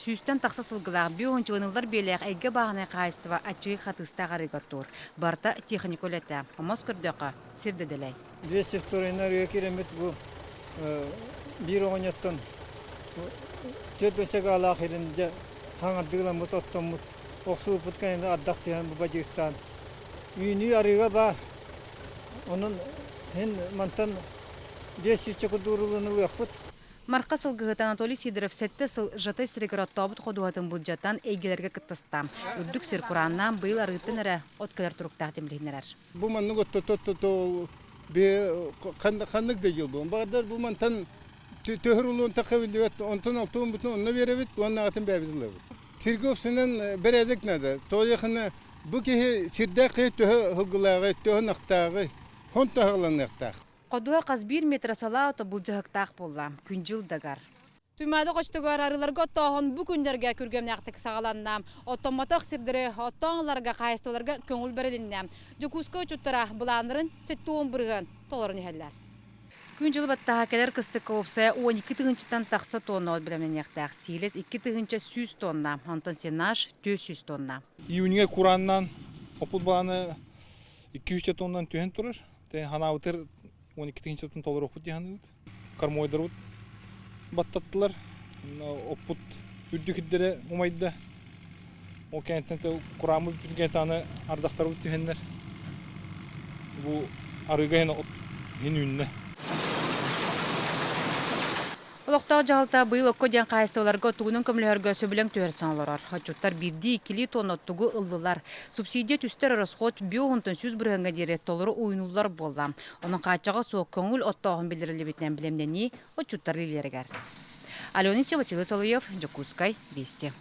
Сүүстэн тахса сылгылаах био-хончуганыллар биэлээх эйгэ бааһынай хаһаайыстыба аччыгый хатыыстаах арыыга оттуур. Барыта техника үлэтэ. Омос көрдөххө, сир да дэлэй. 202 арыыга киирэммит бу биир оҕонньоттон 4 гаалаах ирин дьэ хаҥардыыламмыт оттоммут охсууппут кэннэ ардах түһэн бу бадьыыстаан үүнүү арыыга баар. Онон һин мантан 500 курдук ылыахпыт. Марха сылгыһыт Анатолий Сидоров сэттэ сыл Жатай сиригэр оттообут ходуһатын былдьатан эйгэлэргэ кыттыста. Үрдүк сир курааннаан быйыл арыыттан эрэ от кэлэр туруктаах тимилиһиннэрэр. Бу маннык оттото ханнык да дьыл буолун. Баҕардар бу мантан төһөр улуон тахха биллибэт, онтон алтуон бутун онно биэрэбит, уонна атын бэйэбит ылабыт. Сиргэ упсанан бэрээдэк наада. Тоҕо бу киһи сирдээх киһи төһө сылгылааҕый, төһө ынахтааҕый, хон таһаҕаланыахтаах. Ходуһа хас биир метр салаа ото былдьаһыктаах буолла. Күн-дьыл дагар. Туймаада хочотугар арыыларга оттооһун бу күннэргэ күргүөмнээхтик саҕаланна. Оттоммотох сирдэри оттоон ыларга хаһаайыстыбаларга көҥүл бэрилиннэ. Дьокуускай отчуттара былааннарын 70% толорон иһэллэр. Күн-дьыл баттаһа кэлэр кыстыкка уопсайа 12 тыһыынчаттан тахса тонна от бэлэмнэниэхтээх. Сиилэс 2100 тонна, онтон сенаж 400 тонна. Июньга курааннаан оппут бааны 200 тоннан түһэн турар. Ханаабытыр 12 тыһыынчаттан толоруохпут дии саныыбыт. Кормойдарбыт баттаттылар. Оппут үрдүк ирдэрэ умайда. Ол кэнниттэн курааммыт бүтүн кэнниттэн ардахтарбыт түһэннэр бу арыыга иһин от иһин үүннэ. Олохтоох дьаһалта быйыл окко диэн хаһаайыстыбаларга оттугунан көмөлөһөргө сөбүлэҥ түһэрсэн олорор. Отчуттар биирдии-иккилии тонна оттугу ыллылар. Субсидия түстэр ороскуот био 100% диэри толору уйунуллар буолла. Онон хааччаҕа суох көҥүл оттооһун биллэриллибитинэн бэлэмнэнии отчуттар илиилэригэр. Алена Василий Соловьев, Дьокуускай, Вести.